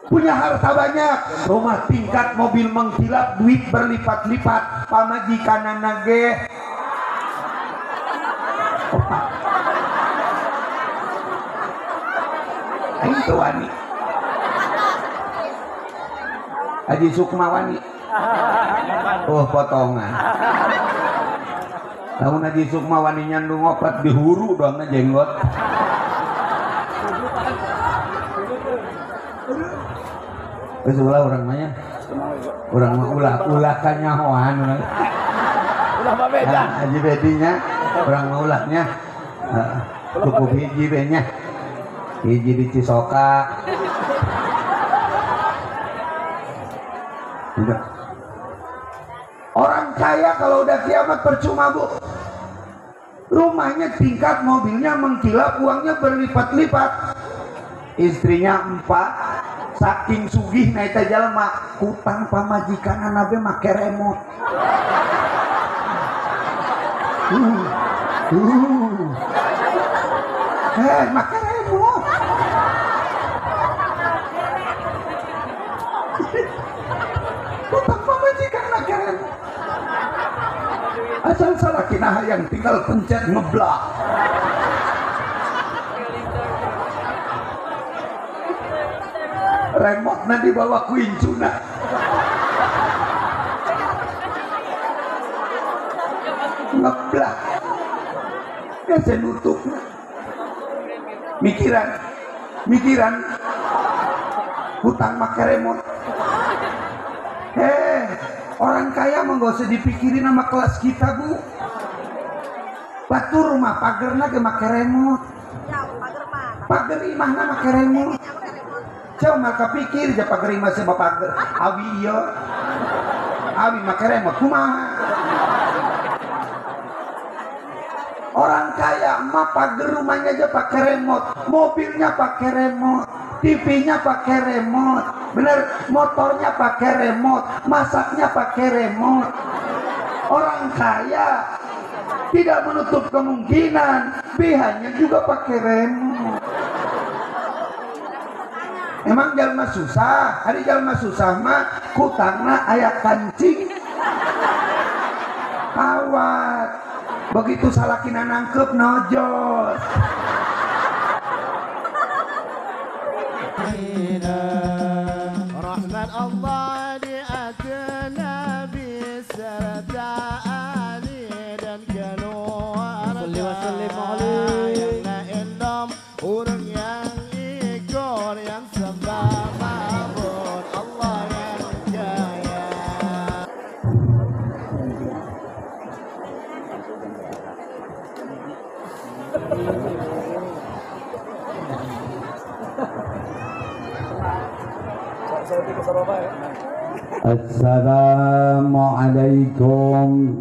Punya harta banyak, rumah tingkat, mobil mengkilap, duit berlipat-lipat, pamajikanana ge opat. Aing teu wani. Haji Sukma wani. Oh potongan. Lamun Haji Sukma wani nyandung opat dihuru doangna jenggot. Geus ulah urang mah nya. Urang mah ulah kanyahoan urang. Ulah mah beda. Haji Bedi nya urang mah ulahnya. Cukup hiji we nya. Hiji di Cisoka. Udah. Orang kaya kalau udah kiamat percuma bu. Rumahnya tingkat, mobilnya mengkilap, uangnya berlipat-lipat. Istrinya 4, saking sugih na eta jalma, kutang pamajikanana be make remote. Make remote. Kutang pamajikan make remote. Asal salakina hayang tinggal pencet ngeblak. Remote-na dibawa ku incuna. Ngeblak. Biasa nutupna. Mikiran, mikiran hutang make remote. Orang kaya mah gak usah dipikirin sama kelas kita bu. Batur rumah pagerna ge make remote. Pager imahna make remote. Jauh maka pikir ja pager imah sama pager awi ieu. Awi make remote kumaha? Orang kaya mah pager rumahnya aja pakai remote, mobilnya pakai remote, TV-nya pakai remote, bener, motornya pakai remote, masaknya pakai remote. Orang kaya tidak menutup kemungkinan BH-nya juga pakai remote. Emang jalma susah, hari jalma susah mah kutangna aya kancing kawat. Begitu salakina nangkep nojos. Rahmat Allah di atas Nabi serta Ali dan keluarga. Yang enam orang yang ikut yang sembah mabur Allah yang jaya. Assalamualaikum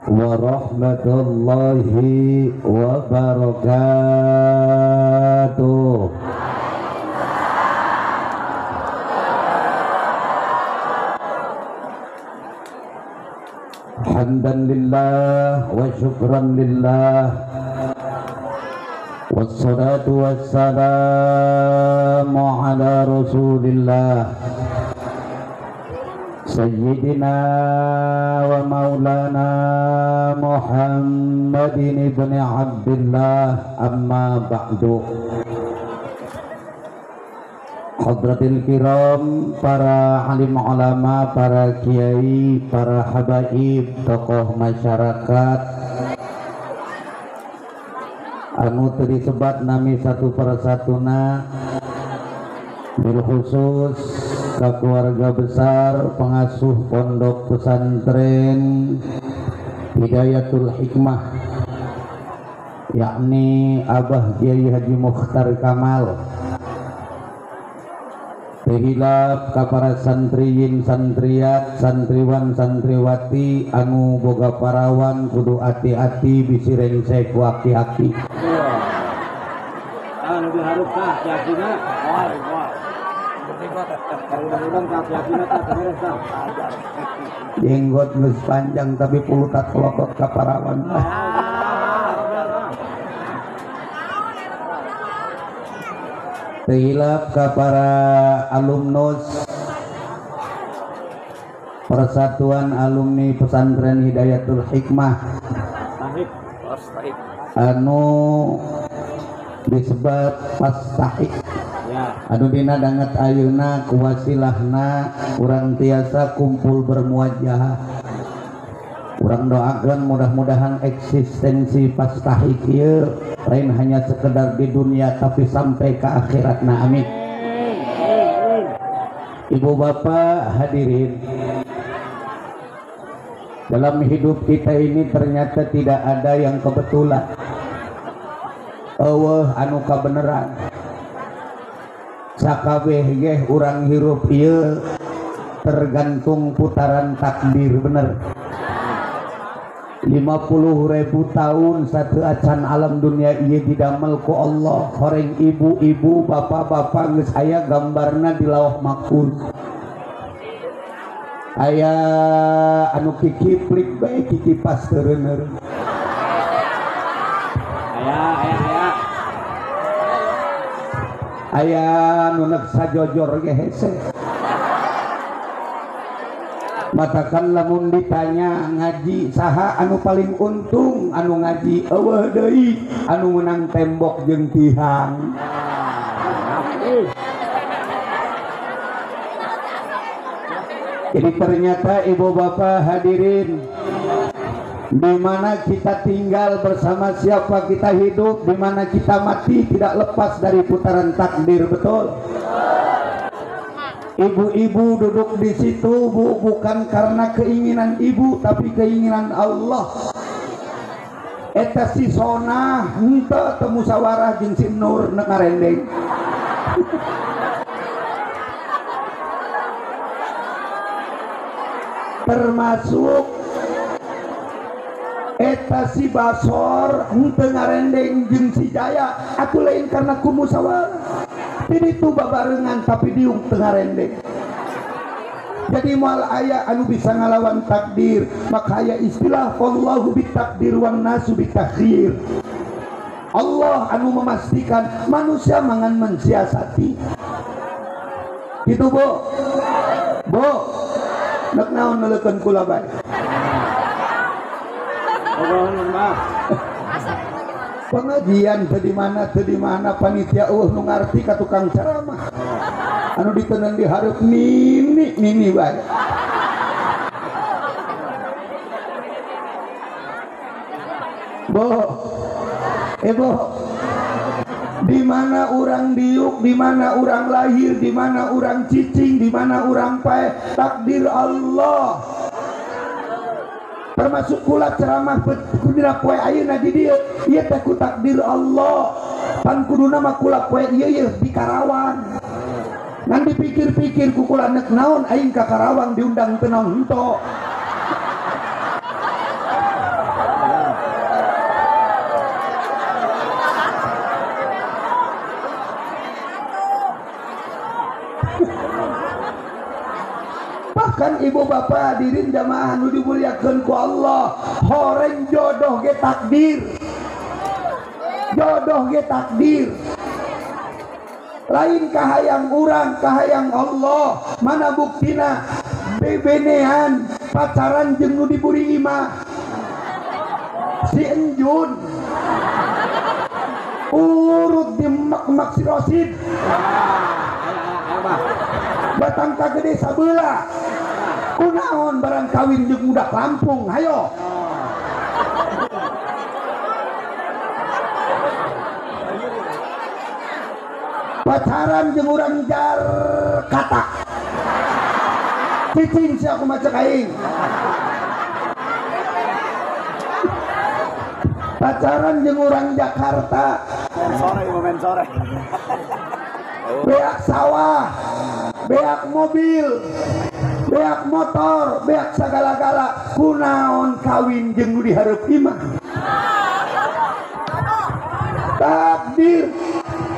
warahmatullahi wabarakatuh. Hamdan lillah wa syukran lillah. Wassalatu wassalamu ala rasulillah Sayyidina wa maulana Muhammadin ibn Abdullah, amma ba'du. Hadratil kiram, para alim ulama, para kiai, para habaib, tokoh masyarakat anu teu disebat nami satu persatuna, bil khusus ka keluarga besar pengasuh pondok pesantren Hidayatul Hikmah, yakni Abah Kiai Haji Mukhtar Kamal. Tehilap ka para santriyin santriat, santriwan santriwati anu boga parawan kudu ati-ati bisi rengse ku aki-aki. Anu diharap ka aki-akina moal moal. Jenggot geus panjang tapi pulutat kelotot ka parawan. Teu hilap ka para alumnus Persatuan Alumni Pesantren Hidayatul Hikmah anu disebut Pastahik, anu dina danget ayeuna kuwasilahna urang tiasa kumpul bermuajah. Urang doakeun mudah-mudahan eksistensi Pastahik ieu lain hanya sekedar di dunia tapi sampai ke akhiratna, amin. Ibu bapak hadirin, dalam hidup kita ini ternyata tidak ada yang kebetulan. Eueuh anu kabeneran. Sakabeh ge urang hirup ieu tergantung putaran takdir, bener. 50.000 tahun satu acan alam dunia ieu didamel ku Allah. Horeng ibu-ibu, bapak-bapak geus aya gambarna di Lauh Mahfuz. Aya anu kikiplik bae kikipas teureuneur. Aya aya aya. Aya nu nek sajojor ge hese. Matakan lamun ditanya ngaji saha anu paling untung, anu ngaji eueuh deui anu menang tembok jeung tihang. Jadi ternyata ibu bapak hadirin, di mana kita tinggal, bersama siapa kita hidup, di mana kita mati tidak lepas dari putaran takdir, betul? Ibu-ibu duduk di situ, Bu, bukan karena keinginan ibu, tapi keinginan Allah. Eta si sona henteu teu musyawarah jeung si Nur nek ngarendeng. Termasuk eta si Basor henteu ngarendeng jeung si Jaya, aku lain karena ku musyawarah. Jadi itu babarengan tapi diung tengah rendeng. Jadi moal aya anu bisa ngalawan takdir. Maka aya istilah wallahu bitakdir wan nasu bitakhir. Allah anu memastikan manusia mangan mensiasati. Gitu Bu. Bu. Nek naon neulekeun kula bae. Pengajian teu di mana panitia eueuh nu ngarti ka tukang ceramah. Anu diteunang di hareup nini nini bae. Bo. Bo. Di mana urang diuk, di mana urang lahir, di mana urang cicing, di mana urang pae, takdir Allah. Termasuk kula ceramah kudina poe ayeuna di dieu, ieu teh ku takdir Allah. Pan kuduna mah kula poe ieu ieu di Karawang. Ngan dipikir-pikir ku kula nek naon aing ka Karawang diundang teu naon henteu. Bahkan ibu bapak hadirin jamaah nu dimuliakeun ku Allah, horeng jodoh ge takdir. Jodoh ge takdir. Lain kahayang urang, kahayang Allah. Mana buktina bebenean pacaran jeung nu diburi imah. Si Enjun urut di mak-mak si Rosid. Batang kagede sabelah. Kunaon barang kawin jeung budak Lampung, hayo. Pacaran jeung urang Jakarta. Cicing sia kumaha cek aing. Pacaran jeung urang Jakarta. Sore momen sore. Beak sawah, beak mobil, beak motor, beak segala-gala. Kunaon kawin jeung nu dihareup imah. Takdir.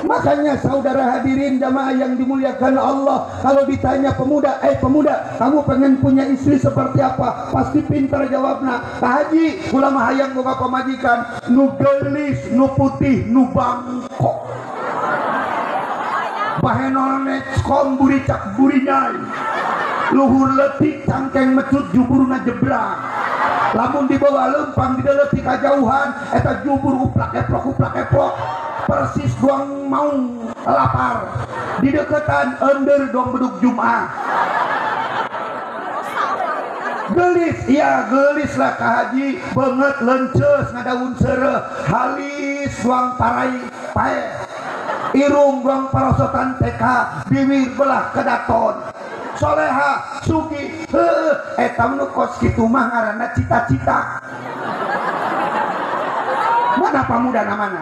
Makanya saudara hadirin jamaah yang dimuliakan Allah, kalau ditanya pemuda, pemuda, kamu pengen punya istri seperti apa? Pasti pintar jawabna. Pak Haji, kula mah hayang boga pamajikan nu geulis, nu putih, nu bangkok. Bahenolne kom buricak burinyai. Luhur leutik cangkeng mecut juburna jebrak. Lamun dibawa lempang di leutik kajauhan eta jubur uplak eplok persis doang mau lapar. Di deketan ender dong beduk Jumat. Gelis, iya gelis lah ka haji, banget lences ngadaun seureuh, halis doang parai pae. Irung doang parosotan TK, bibir belah kedaton. Soleha, sugi, heueuh, eta nu kos kitu mah ngaranna cita-cita. Mana pamuda namana?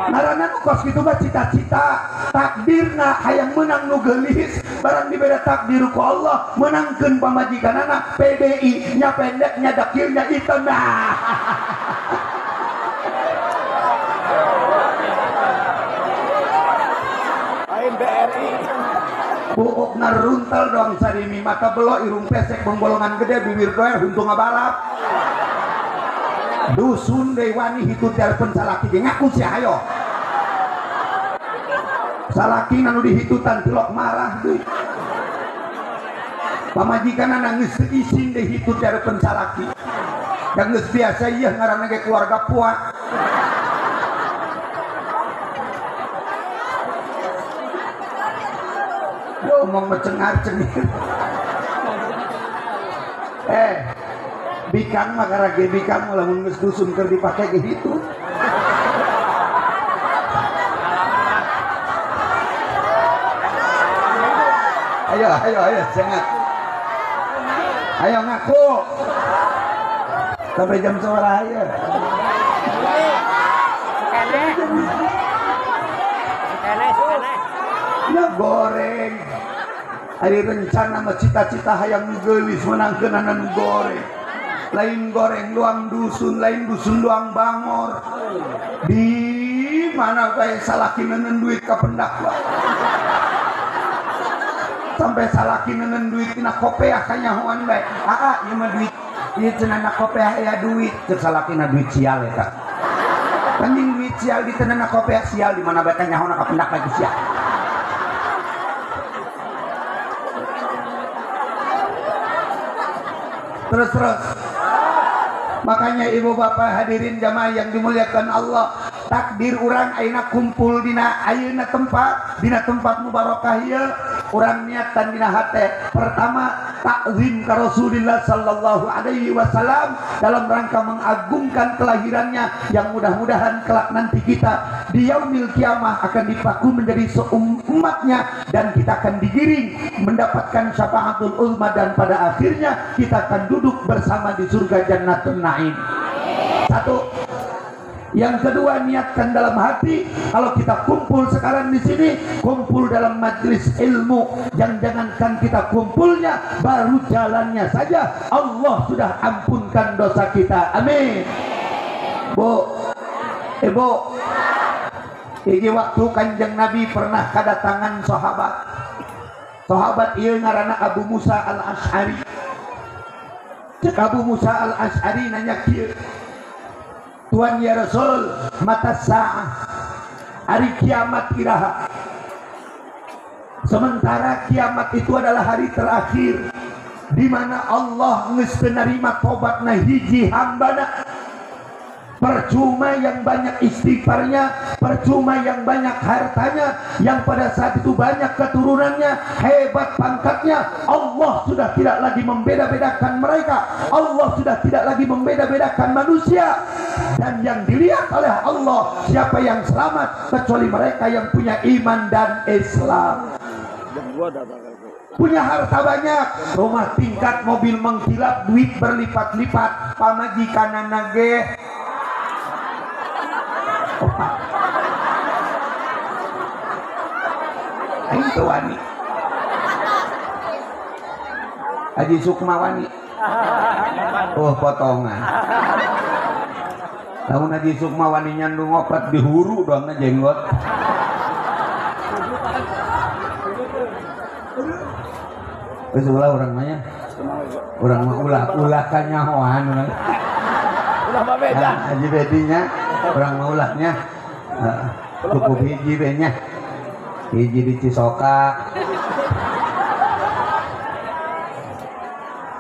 Ngaranna nu kos kitu mah cita-cita, takdirna hayang menang nu geulis, barang dibere takdir ku Allah menangkeun pamajikanana PDI nya pendek nya dakirnya hitam. Lain BRI. Buuk naruntal dong sarimi mata belok irung pesek pembolongan gede bibir doer huntung ngabalap. Dusun dewani hitut telepon salaki ge ngaku sia hayo. Salaki anu dihitutan tilok marah deui. Pamajikan geus teu isin deui hitut telepon salaki. Da geus biasa ieu ngaranna ge keluarga puak. Ngomong mecengar-cengir. Bikang mah karage bikang lamun geus dusun keur dipake ge hitu. Ayo ayo ayo cengat. Ayo ngaku. Sampai jam sabaraha ieu? Ya goreng. Ari rencana mah cita-cita hayang geulis menangkeun nu goreng. Lain goreng doang dusun, lain dusun doang bangor. Di mana bae salaki nenen duit ka pendak bae. Sampai salaki nenen duit tina kopeah kanyahoan bae. Aa ieu mah duit, ieu cenah na kopeah aya duit, cek salakina duit sial eta. Anjing duit sial di cenah na kopeah sial di mana bae kanyahoan ka pendak bae sial. Terus terus. Makanya ibu bapak hadirin jamaah yang dimuliakan Allah, takdir urang ayeuna kumpul dina ayeuna tempat, dina tempat mubarakah ieu, urang niatan dina hate. Pertama, takzim ka Rasulillah sallallahu alaihi wasallam dalam rangka mengagungkan kelahirannya yang mudah-mudahan kelak nanti kita di yaumil kiamah akan dipaku menjadi seumatnya dan kita akan digiring mendapatkan syafaatul uzma dan pada akhirnya kita akan duduk bersama di surga Jannatun Naim. Satu. Yang kedua, niatkan dalam hati kalau kita kumpul sekarang di sini, kumpul dalam majelis ilmu, yang jangankan kita kumpulnya, baru jalannya saja Allah sudah ampunkan dosa kita. Amin. Bu, ibu, ini waktu Kanjeng Nabi pernah kedatangan sahabat. Sahabat ieu ngaranna Abu Musa Al-Asy'ari. Cek Abu Musa Al-Asy'ari nanya kieu, Tuan ya Rasul, mata sa'ah, hari kiamat iraha. Sementara kiamat itu adalah hari terakhir di mana Allah geus menerima tobatna hiji hambana. Percuma yang banyak istighfarnya, percuma yang banyak hartanya, yang pada saat itu banyak keturunannya, hebat pangkatnya, Allah sudah tidak lagi membeda-bedakan mereka. Allah sudah tidak lagi membeda-bedakan manusia. Dan yang dilihat oleh Allah, siapa yang selamat kecuali mereka yang punya iman dan Islam. Punya harta banyak, rumah tingkat, mobil mengkilap, duit berlipat-lipat, pamajikanana ge opat. Aing teu wani. Haji Sukmawani. Oh potongan. Lamun Haji Sukmawani nyandung opat dihuru doang jenggot. Geus ulah urang mah nya. Urang mah ulah kanyahoan urang. Ulah mah beda. Haji Bedinya urang mah ulahnya. Cukup hiji be nya. Hiji di Cisoka.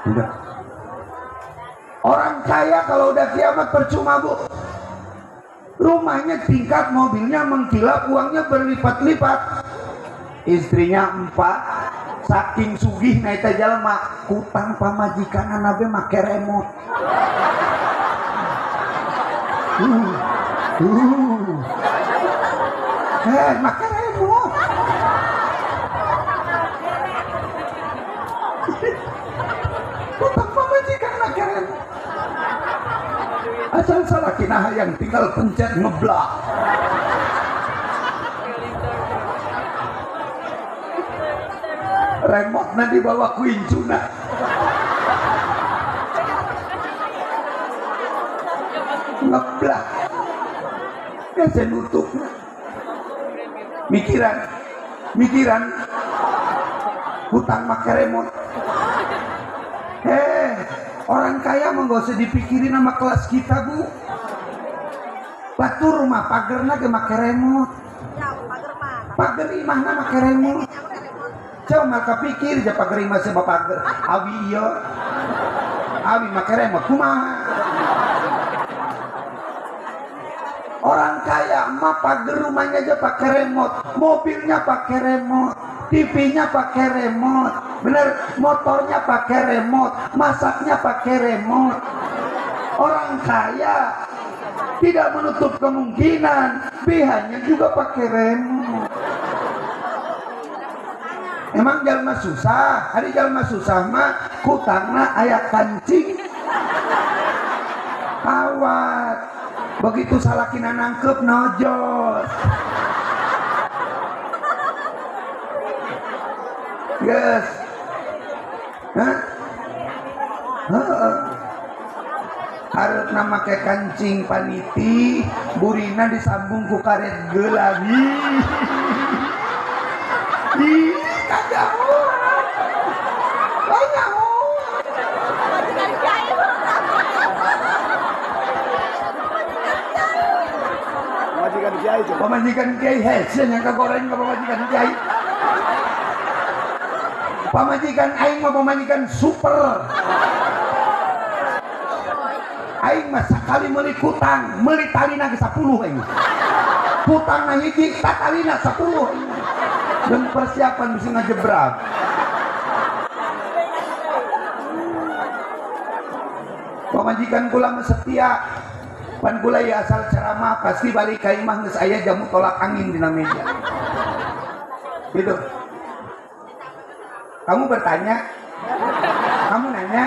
Udah. Orang kaya kalau udah kiamat percuma, Bu. Rumahnya tingkat, mobilnya mengkilap, uangnya berlipat-lipat. Istrinya 4, saking sugih na eta jalma, kutang pamajikan be make remote. Make remote. Kutang pamajikan make remote. Asal salakina hayang tinggal pencet ngeblak. Remote-na dibawa ku incuna. Ngeblak. Biasa nutupna. Mikiran, mikiran hutang make remote. Orang kaya mah gak usah dipikirin sama kelas kita, Bu. Batur rumah pagerna ge make remote. Pager imahna make remote. Coba maka pikir ja pager imah sebab pager. Abi ieu. Abi make remote kumaha? Orang kaya mah pager rumahnya aja pakai remote, mobilnya pakai remote, TV-nya pakai remote, bener, motornya pakai remote, masaknya pakai remote. Orang kaya tidak menutup kemungkinan BH-nya juga pakai remote. Emang jalma susah, hari jalma susah mah kutangna aya kancing kawat. Begitu salakina nangkep nojos. Yes. Hah? Heeh. Hareup make kancing paniti, burina disambung ku karet geulagi. Ih, kajauhan. Kajauhan. Pamajikan kiai. Pamajikan kiai hese yang kagoreng ka pamajikan kiai. Pamajikan aing mah pamajikan super. Aing mah sakali meuli kutang, meuli talina ge 10 aing. Kutangna hiji, talina 10 aing. Dan persiapan bisa ngajebrak. Pamajikan kula mah setia. Pan kula ya asal ceramah pasti balik ka imah geus aya jamu tolak angin dina meja. Gitu. Kamu bertanya, kamu nanya,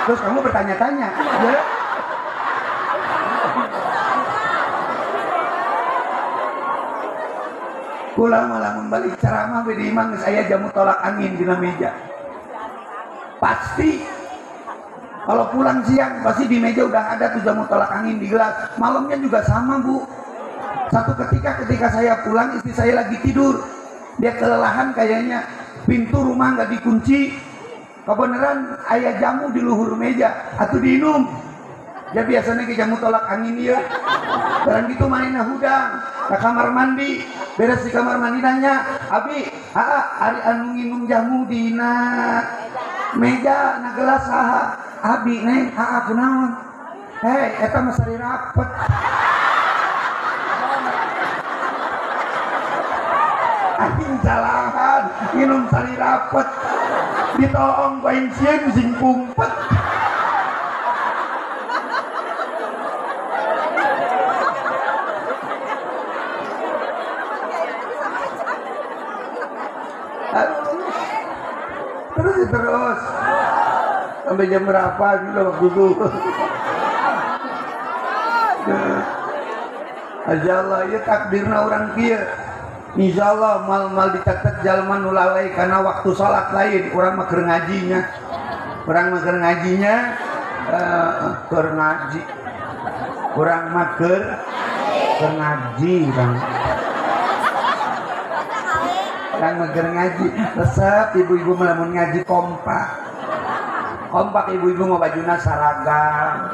terus kamu bertanya-tanya. Ya. Kula malah balik ceramah di imah geus aya jamu tolak angin dina meja. Pasti. Kalau pulang siang pasti di meja udah ada tuh jamu tolak angin di gelas. Malamnya juga sama, Bu. Satu ketika ketika saya pulang istri saya lagi tidur. Dia kelelahan kayaknya. Pintu rumah nggak dikunci. Kebenaran ayah jamu di luhur meja atau diinum. Ya biasanya ke jamu tolak angin ya. Barang gitu manina hudang ke kamar mandi. Beres di kamar mandi nanya, "Abi, aa ari anu nginum jamu dina meja na gelas saha?" Abi neng, aa kunaon? Hei, eta mah sari rapet. Aing salahan, minum sari rapet. Ditoong ku aing sieun sing pumpet. Terus terus. Sampai jam berapa gitu waktu itu. Insyaallah ya takdirna orang kieu. Insyaallah mal-mal dicatat jalma nu lalai karena waktu salat lain urang mah keur ngajinya. Urang mah keur ngajinya keur ngaji. Urang mah keur ngaji bang. Urang mah keur ngaji. Resep ibu-ibu mah lamun ngaji kompak. Kompak ibu-ibu mau bajuna seragam.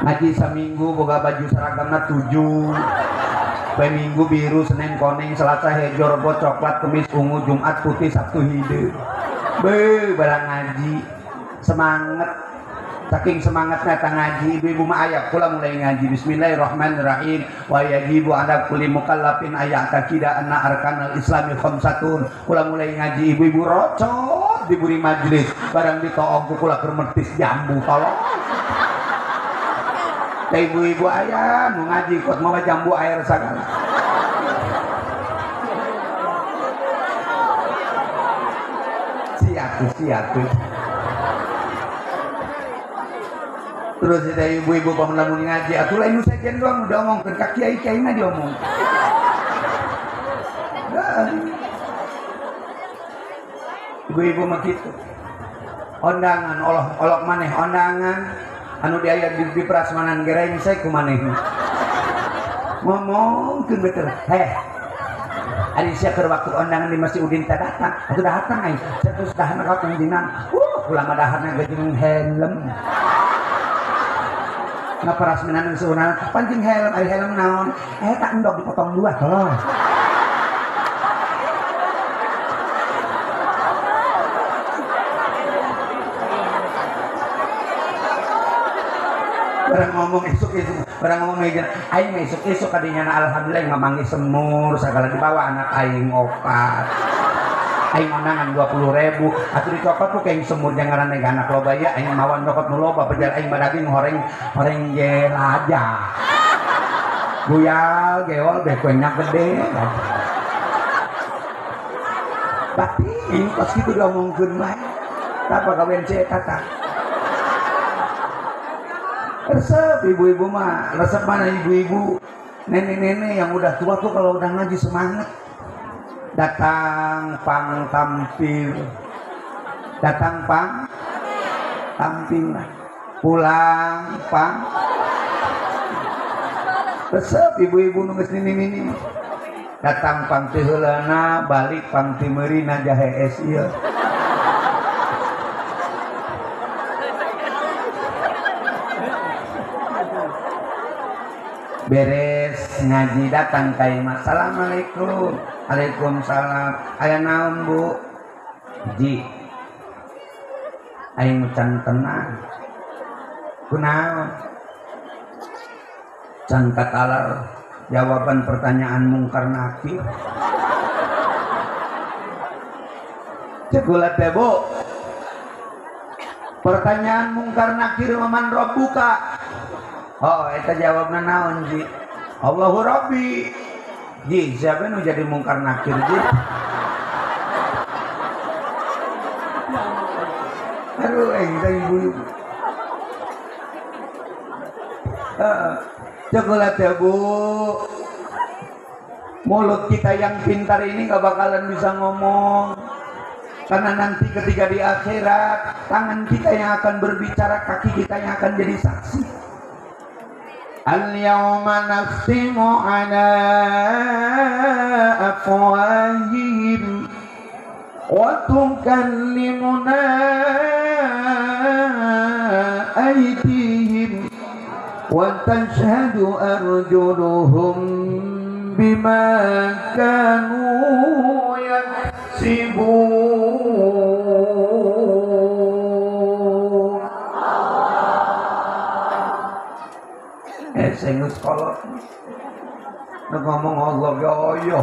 Ngaji seminggu boga baju seragamna 7. Poe Minggu biru, Senin kuning, Selasa hejo, Rebo coklat, Kemis ungu, Jumat putih, Sabtu hideung. Beuh, barang ngaji semangat. Saking semangatnya tang ngaji, ibu-ibu mah aya kula mulai ngaji. Bismillahirrahmanirrahim. Wa yajibu ala kulli mukallafin ayataqida anna arkanal islami khamsatun. Kula mulai ngaji, ibu-ibu rocot diberi majelis. Barang ditoong ku kula keur mertis jambu tolong. Da ibu-ibu aya nu ngaji kot mawa jambu air sagala. Siap, siap. Terus kita ibu-ibu pamun ngaji atuh lain nu sejen doang udah omongkeun ka kiai-kiai mah diomong. Ibu-ibu mah kitu. Ondangan olok-olok maneh ondangan anu diaya di prasmanan gerengsek ku manehna. Ngomongkeun betul. Heh. Ari sia keur waktu ondangan di Masjid Udin teh datang, atuh datang aing. Terus dahana ka pangjinan. Ulama daharna geuning helm. Ngaparasminan seunana pancing helm ari helm naon tak endog dipotong dua tolong. Barang ngomong esuk-esuk, barang ngomong meja aing esuk-esuk kadinya alhamdulillah ngamangi semur sagala dibawa anak aing opat. Aing onangan 20.000 atuh dicokot ku kayak semur jangaran anak loba ya aing mawan nyokot nu loba pejar aing badaging horeng horeng gelaja guyal geol bekonya gede tapi ini pas gitu diomongkeun wae tah pagawean si eta tah resep ibu-ibu mah resep mana ibu-ibu nenek-nenek yang udah tua tuh kalau udah ngaji semangat. Datang pang tampil, datang pang tampil, pulang pang resep ibu-ibu nunggu nini nini datang pang tiheulana balik pang timeurina jahe es ieu. Beres ngaji datang ka imah, assalamualaikum. Waalaikumsalam. Aya naon bu? Ji aing can tenang. Kunaon? Can katalar jawaban pertanyaan mungkar nakir. Cek kula teh bu. Pertanyaan mungkar nakir man rabbuka. Oh, eta jawabna naon ji? Allahu Rabbi. Ji, siapa nu jadi mungkar nakir ji? Aduh, teh ibu-ibu. Cekulat ya bu. Mulut kita yang pintar ini gak bakalan bisa ngomong. Karena nanti ketika di akhirat, tangan kita yang akan berbicara, kaki kita yang akan jadi saksi. Al-yawma nakhtimu ala afwahihim wa tukallimuna aydihim wa tashhadu arjuluhum bima kanu yaksibun. Sing geus kolot nek ngomong Allah ya ayo.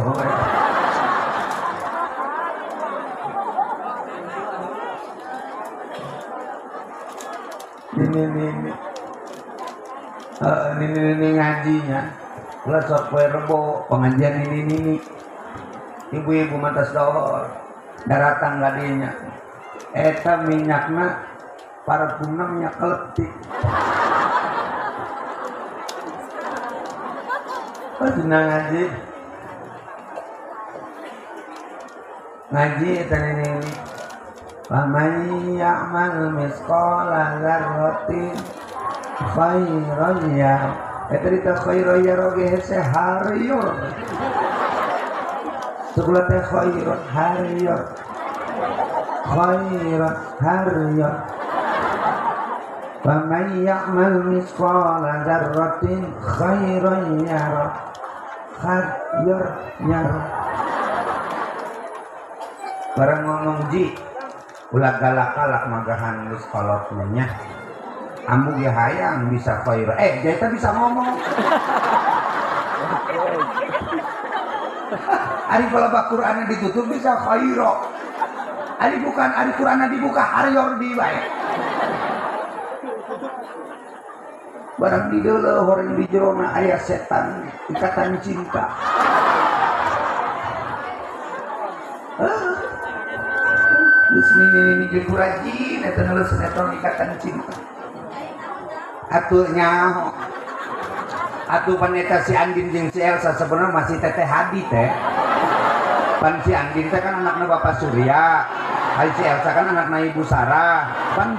Ini ini ngajinya. Kula sok poe Rebo pengajian ini. Ibu-ibu mantas dohor daratang gadinya. Eta minyakna parfumna minyak keletik. Oh, senang ngaji. Ngaji eta ini. Faman ya'mal misqala dzarratin khairan yarah. Eta dita khairan yarah ge hese haryor. Sekolah teh khairan haryor. Khairan haryor. Faman ya'mal misqala dzarratin khairan yarah. Khayr nyar. Barang ngomong ji ulah galak-galak magahan geus kolotnya nya. Ambu ge hayang bisa khair. Dia bisa ngomong. Ari kalau bab Qur'annya ditutup bisa khairo. Ari bukan ari Qur'annya dibuka haryor di bae. Barang di deuleuh horeng di jerona aya setan ikatan cinta. Geus nini jeung rajin eta nulis sinetron ikatan cinta. Atuh nyaho. Atuh paneta si Andin jeung si Elsa sebenarnya masih teteh Hadi teh. Pan si Andin teh kan anaknya Bapak Surya. Hai si Elsa kan anaknya Ibu Sarah. Pan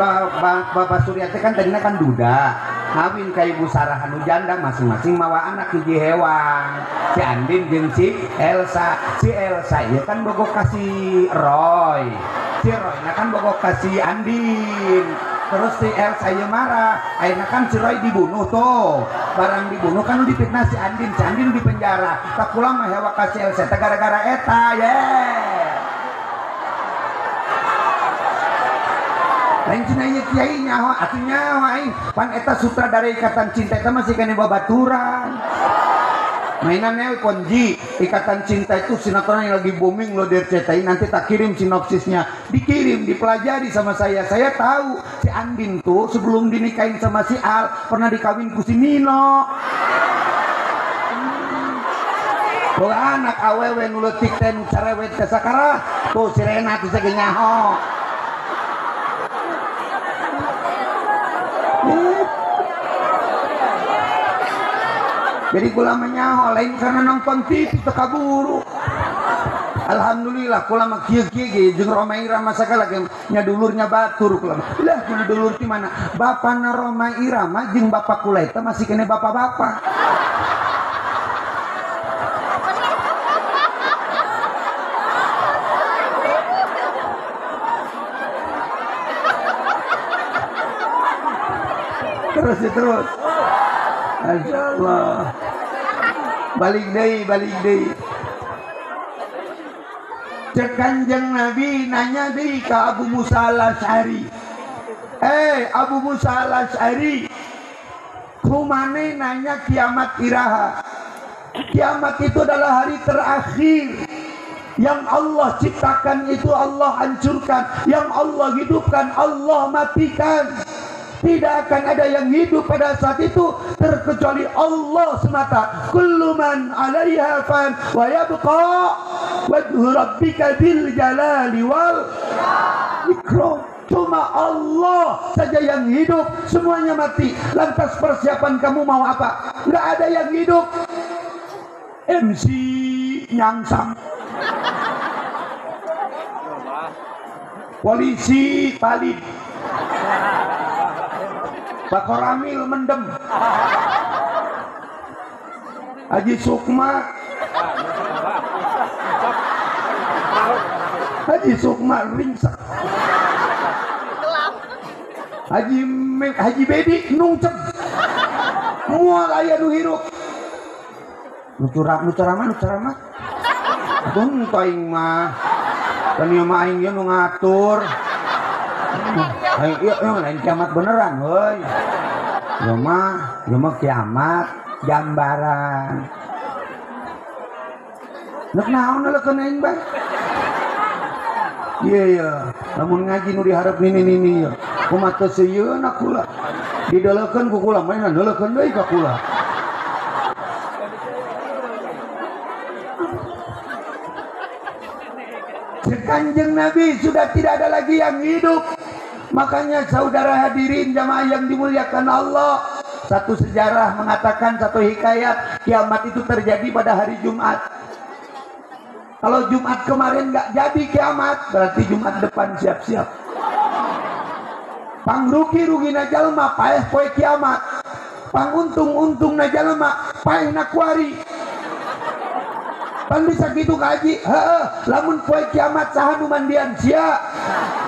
Bapak Surya teh kan tadinya kan duda. Ngawin ka Ibu Sarah anu janda masing-masing mawa anak hiji hewang. Si Andin jeung si Elsa. Si Elsa ieu kan bogoh ka si Roy. Si Roy na kan bogoh ka si Andin. Terus si Elsa ieu marah, ayeuna kan si Roy dibunuh tuh. Barang dibunuh kan dipitnah si Andin di penjara. Tak kula mah hewa ka si Elsa teh gara-gara eta ye. Lain cenah ieu kiai nyaho atuh nyaho aing. Pan eta sutradara Ikatan Cinta eta masih kene babaturan. Mainannya konji Ikatan Cinta itu sinetron yang lagi booming loh di RCTI, nanti tak kirim sinopsisnya, dikirim, dipelajari sama saya. Saya tahu si Andin tuh sebelum dinikahin sama si Al pernah dikawin ku si Nino. Boga anak awewe nu leutik teh nu cerewet teh sakarah tuh si Rena tuh sege nyaho. Jadi kula menyaho lain karena nonton TV teu kaburu. Alhamdulillah kula mah kieu-kieu ge jeung Rhoma Irama sagala ge nya dulurnya batur kula mah. Lah kula dulur ti mana? Bapana Rhoma Irama jeung bapak kula eta masih kene bapak-bapak. Terus terus. Masya Allah. Balik deui, balik deui. Cek Kanjeng Nabi nanya deui ka Abu Musa Al-Asy'ari. Abu Musa Al-Asy'ari, kumane nanya kiamat iraha? Kiamat itu adalah hari terakhir. Yang Allah ciptakan itu Allah hancurkan, yang Allah hidupkan Allah matikan. Tidak akan ada yang hidup pada saat itu terkecuali Allah semata. Kullu man 'alaiha fan wa yabqa wajhu rabbika dzil jalali wal ikram. Cuma Allah saja yang hidup, semuanya mati. Lantas persiapan kamu mau apa? Nggak ada yang hidup. MC nyangsang, polisi palit, Pak Koramil mendem, Haji Sukma, Haji Sukma ringsek, Haji Bedi nungcep, mual aya nu hirup, nu ceramah, nu ceramah, atuh aing mah, kan ieu mah aing ieu nu ngatur. Ayo, iya, lain kiamat beneran, woi. Ieu mah kiamat gambaran. Nek naon leukeun aing bae? Iya ya, lamun ngaji nu diharap nini nini ya. Kumaha teu sieun kula. Dideulekeun ku kula, mainan deuleukeun deui ka kula. Kanjeng Nabi sudah tidak ada lagi yang hidup. Makanya saudara hadirin jamaah yang dimuliakan Allah, satu sejarah mengatakan, satu hikayat, kiamat itu terjadi pada hari Jumat. Kalau Jumat kemarin nggak jadi kiamat, berarti Jumat depan siap-siap. Pangrugi-rugi na jalma paeh poe kiamat, panguntung-untung na jalma paeh na kuari. Pan bisa gitu kaji. Heeh, lamun poe kiamat saha nu mandian sia?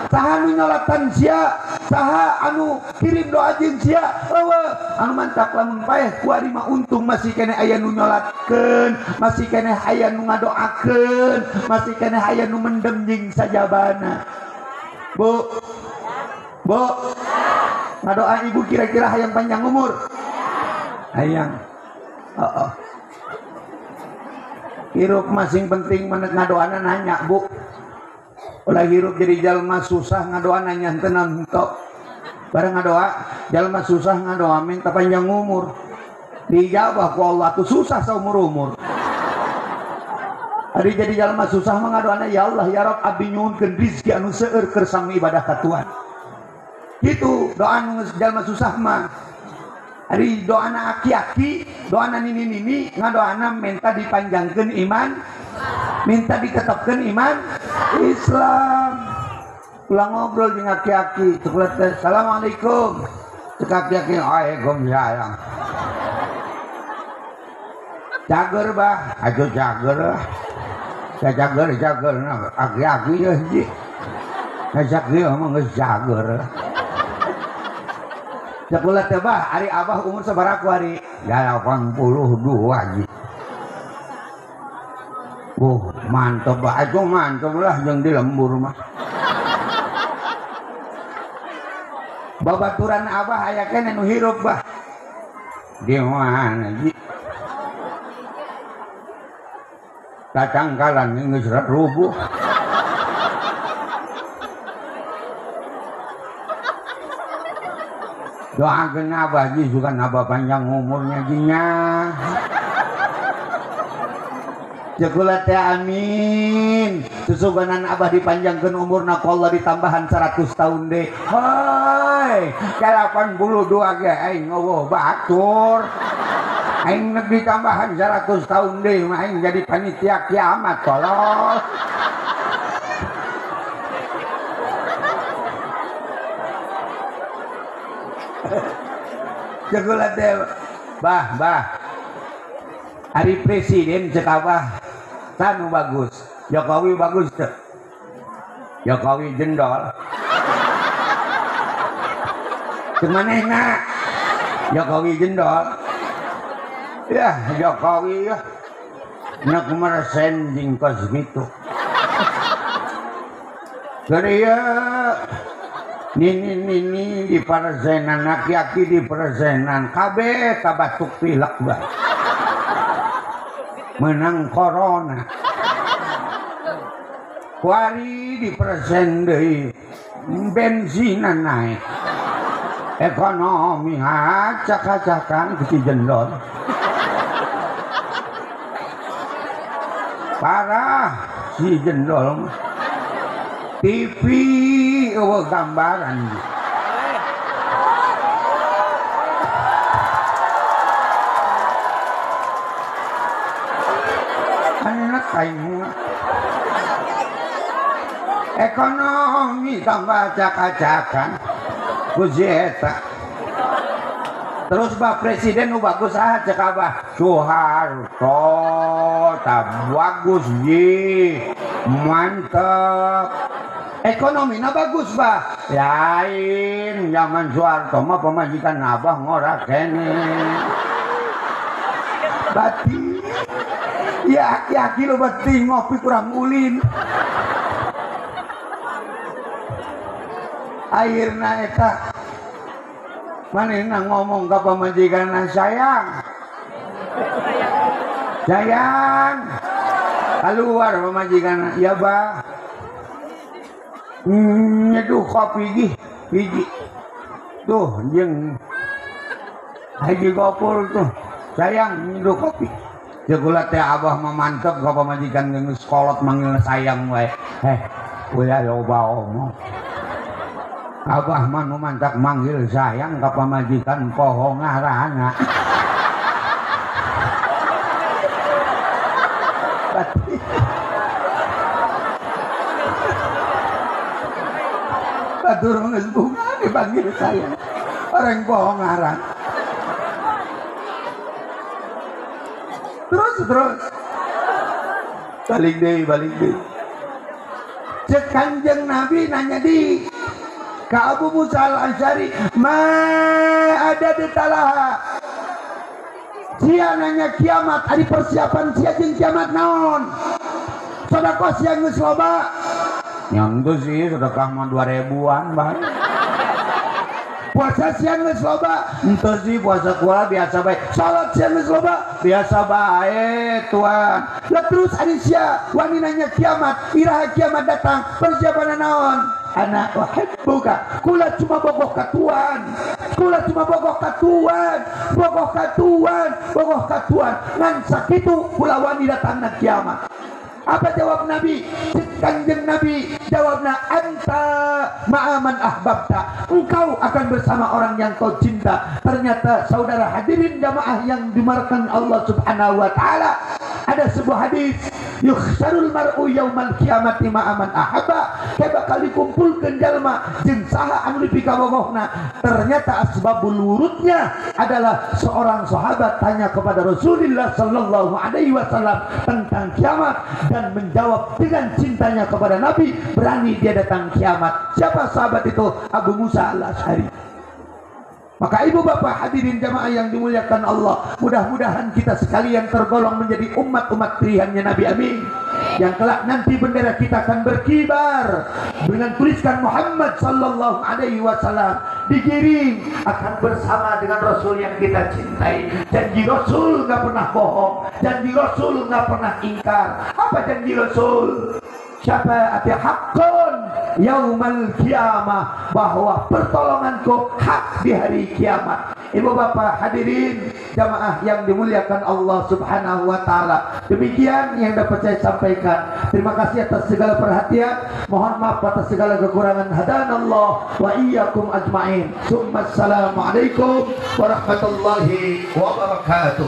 Saha nu nyolatan sia? Saha anu kirim doa jeung sia? Eueuh, anu mantak lamun paeh kuari mah untung masih keneh aya nu nyolatkeun, masih keneh aya nu ngadoakeun, masih keneh aya nu mendem jeung sajabana. Bu. Bu. Ngadoa ibu kira-kira hayang panjang umur? Hayang. Heeh. Hirup masing penting menek ngadoana nanya bu. Ulah hirup jadi jalma susah ngadoa nanya henteu tok. Bareng ngadoa jalma susah ngadoa minta panjang umur. Dijawab ku Allah tuh susah saumur-umur. Ari jadi jalma susah mah ngadoana ya Allah ya Rabb abdi nyuhunkeun rizki anu seueur keur sami ibadah ka Tuhan. Gitu doa nu jalma susah mah. Ari doana aki-aki, doana nini-nini, ngadoana minta dipanjangkeun iman, minta ditetapkeun iman Islam. Ulah ngobrol jeung aki-aki, cek teh, assalamualaikum. Cek aki-aki, waalaikumsalam. Cager bah, aduh cager lah. Cager cager, aki-aki ya hiji. Ngajak dia mah geus cager. Cek ulah teh bah, ari abah umur sabaraha ku ari? 82 ji. Mantep bah, itu mantep lah jeung di lembur mah. Babaturan abah aya keneh nu hirup bah. Di mana ji? Tatangkalan geus rubuh. Doakeun abah ji sugan abah panjang umurnya jinya. Cek ulah teh amin. Susuganan abah dipanjangkeun umurna ku Allah ditambahan 100 tahun deui. Hoi, 82 ge aing eueuh batur. Aing nek ditambahan 100 tahun deui mah aing jadi panitia kiamat tolol. Cek ulah teh bah bah. Ari presiden cek abah tanu bagus, Jokowi bagus teu? Jokowi jendol. Cek manehna? Jokowi jendol. Ya Jokowi ya. Nek meresen jeung kos kitu. Keur ieu nini-nini di parsenan, aki-aki di parsenan, kabeh kabatuk pilek bah. Menang corona. Kuari di persen deui, bensinan naik. Ekonomi acak-acakan si jendol. Parah si jendol. TV eueuh gambaran. Anak aing ekonomi tambah acak-acakan ku si eta. Terus bah presiden nu bagus ah cek abah Soeharto tah bagus ji mantep. Ekonomina bagus bah. Lain zaman Soeharto mah pamajikan abah ngora keneh. Bati ya aki-aki lo bati ngopi kurang ulin. Akhirna eta manehna ngomong ka pamajikanna sayang. Sayang. Keluar pamajikanna, ya bah. Nyeduh kopi gih, biji. Tuh jeung Haji Gopur tuh. Sayang nyeduh kopi. Cek ulah teh abah mah mantep ka pamajikan geus kolot manggilna sayang wae. Heh, ulah loba omong. Abah mah nu mantak manggil sayang ka pamajikan poho ngarana. Batur geus bunga dipanggil sayang. Orang poho ngaran. Terus terus. Balik deui, balik deui. Cek Kanjeng Nabi nanya di ka Abu Musa Al-Asy'ari, "Ma ada di talaha?" Sia nanya kiamat, ari persiapan sia jeung kiamat naon? Sedekah sia geus loba. Yang itu sih sedekah mah 2000-an bae. Puasa siang geus loba, henteu sih puasa kula biasa bae. Salat siang geus loba, biasa bae tuan. Lah terus ari sia wani nanya kiamat, iraha kiamat datang, persiapan naon? Ana uhibbuka, kula cuma bogoh ka tuan. Kula cuma bogoh ka tuan, bogoh ka tuan, bogoh ka tuan. Ngan sakitu kula wani datangna kiamat. Apa jawab Nabi? Kanjeng Nabi jawabna, anta ma'aman ahbabta, engkau akan bersama orang yang kau cinta. Ternyata saudara hadirin jamaah yang dimarkan Allah Subhanahu wa taala, ada sebuah hadis, yukhsarul mar'u yaumal qiyamati ma'aman ahabba, kayak bakal dikumpulkeun jalma jeung saha anu dipikabogohna. Ternyata asbabul wurudnya adalah seorang sahabat tanya kepada Rasulullah sallallahu alaihi wasallam tentang kiamat dan menjawab dengan cintanya kepada Nabi, berani dia datang kiamat. Siapa sahabat itu? Abu Musa Al-Asy'ari. Maka ibu bapak hadirin jamaah yang dimuliakan Allah, mudah-mudahan kita sekalian tergolong menjadi umat-umat pilihannya Nabi, amin. Yang kelak nanti bendera kita akan berkibar dengan tuliskan Muhammad sallallahu alaihi wasallam, digiring akan bersama dengan Rasul yang kita cintai. Janji Rasul nggak pernah bohong, janji Rasul nggak pernah ingkar. Apa janji Rasul? Syafaati haqqun yaumal kiamah, bahwa pertolonganku hak di hari kiamat. Ibu bapak hadirin jamaah yang dimuliakan Allah Subhanahu wa taala, demikian yang dapat saya sampaikan. Terima kasih atas segala perhatian. Mohon maaf atas segala kekurangan. Hadanallah wa iyyakum ajmain. Assalamualaikum warahmatullahi wabarakatuh.